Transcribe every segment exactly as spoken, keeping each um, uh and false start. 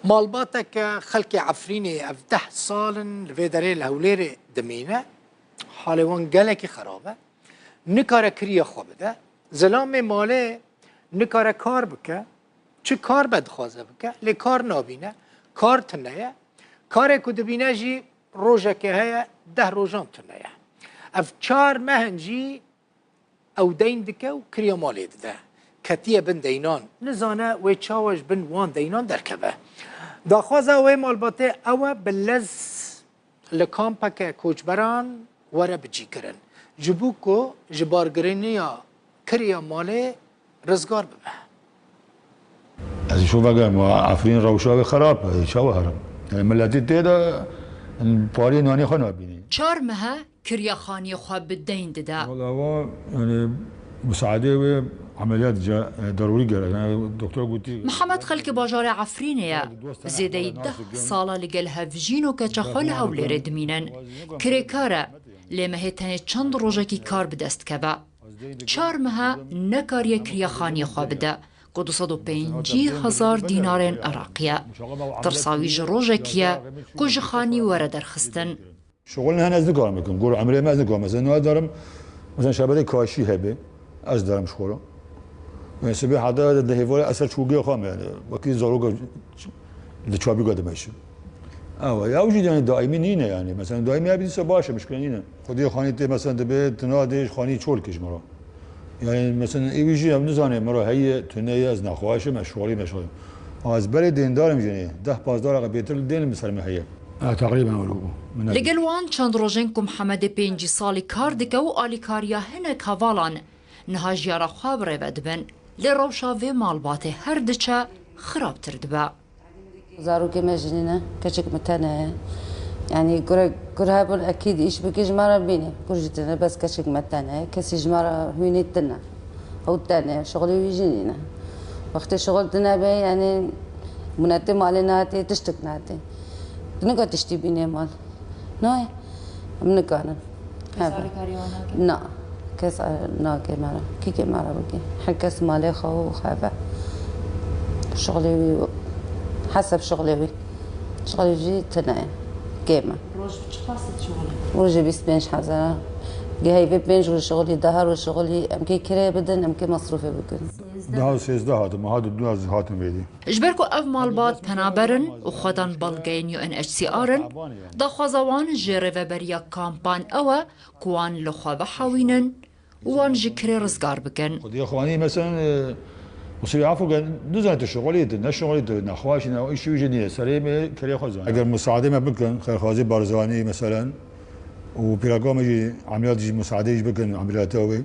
Malbateke xelkê Efrînê ev deh sal in li vê derê li Hewlêrê dimîne. Halê wan gelekî xerab e. Nikare kiriya xwe bide. Zilamê malê nikare kar bike. Çi kar be dixwaze bike, lê kar nabîne. Kar tune ye. Karê ku dibîne jî rojeke heye, deh rojan tune ye. Ev çar meh in jî ew deyn dike û kiriya malê dide. Ketiye bin deynan. Nizane wê çawa ji bin wan deynan derkeve. Daxwaza wê malbatê ew e bi lez li kampeke koçberan were bicîkirin. Ji bo ku ji bargiriniya kiriya malê rizgar bibe. Ez şo vegerim, Efrîn rewşa wê xerab e, çawa herim? Yani milletî tê de pariyê nanê xwe nabînî. Çar meh e kiriya xaniyê xwe bi deyn dide. Wala wa, yani, musaadê wê emeliyat ca, e, darûrî gerek. Yani, doktor gotî. Mihemed xelkê bajarê Efrînê ye. Zêdeyî deh sala li gel hevjîn û keça xwe li Hewlêrê dimînin. Kirêkar e, lê mehê tenê çend rojekî kar bi dest dikeve. Çar meha nekariye kiriya xaniyê xwe bide, ku du sed û pêncî hezar dînarên Iraqî ye. Tirsa wî ji rojekî ye ku ji xanî were derxistin. Şixulin hene ez nikarim bikim. Gor emrê me ez nikarim. Mesela niha darim, mesela şebetê kaşî hebe, ez darim şixulu. Yani sibê heta di hêvara eser çûgê xwe me yani. Wekî zaroka di çabîka dimeşim. Ewa, ya ew jî yani daîmî nîne yani. Mesela daîmî ya bidîse baş e, mişkile nîne. Xwedî xanî tê mesela dibe, tina dê xanî çol kir ji me re. Yani mesela ê wî jî em nizane me re heye, tune ye, ez nexweş im, ez şolî me şolî. Ez berê dêndar im jî, deh pazdeh raqe bêtir li dênim li ser me heye. Ha, teqrîben wilo bû. Min Li gel wan çend rojên ku Mihemedê pêncî salî kar dike û alîkariya hinek hevalan niha jiyara xwe bi rê ve dibin. Lê rewşa vê malbatê her diçe xirabtir dibe. Zarokê me jî nîne, keçik me tene ye. Yanî gure, gur hebûn ekîd îş bikî ji me re bînî. Gur jî tine, bes keçik me tene ye. Kesî ji me re hûnî tine. Ew tene ye, şixulê wî jî nîne. Wextê şixul tine be, yanî minetê malê nate, tiştik nate. Nika tiştî bînê mal. Nayê. Em nikarin. Kes alîkariya wan nake? Na. Kes a-, nake me re. Kî kê me re bike? Her kes malê xwe û xwe ve. Şixulê wî, heseb şixulê wî. Şixulê jî tune ye. Kêm e. Roj çiqas dişixulî? Rojê bîst pênc hezar. Gehê vê pênc roj şixulî, deh roj şixulî. Em kê kirê bidin, em kê mesrûfê bikin. Daha sêzdeh hatim, ha du ez hatim vêdî. Ji ber ku ev malbat penaber in û xwedan belgeyên U N H C R in, daxwaza wan ji rêveberiya kampan ew e ku wan li xwe bihewînin û wan ji kirê rizgar bikin. Xwediyê xwanî, meselen, e, usûlê afû ke nizane tu şixulî tu, ne şixulî tu, nexweş ne, îşî wî jî nîne, serê me kirê xwe zane. Eger musaadê me bikin, xêrxwazî Barzanî, meselen, û pîraka me jî emeliyat jî musaadê jî bikin, emeliyata wê,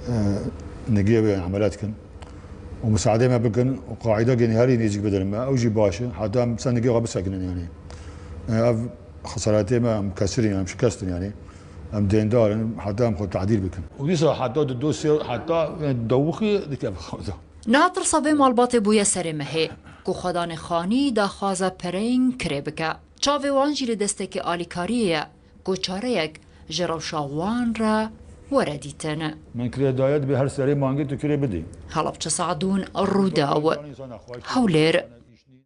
e, nigê wê emeliyat kin. Û musaadê me bikin, û qaîda genî herî nêzîk bidin me, ew jî baş e. Heta em ser nigê xwe bisekinin, yanî. E, ev xesaretê me, em kesirîn, em şikestin, yanî. Em dêndar in, heta em xwe tadîl bikin. Û dîsa heta di dosye, heta, yanî, dewixî dikeve xwe da. Niha tirsa vê malbatê bûye serê mehê, ku xwedanê xanî daxwaza pereyên kirê bike. Çavê wan jî li destekê alîkariyê ye, ku çareyek ji rewşa wan re were dîtin. Min kirêdayet bi her serê mangê tu kirê bidî. Helapçe Sadûn, Rûdaw, Hewlêr.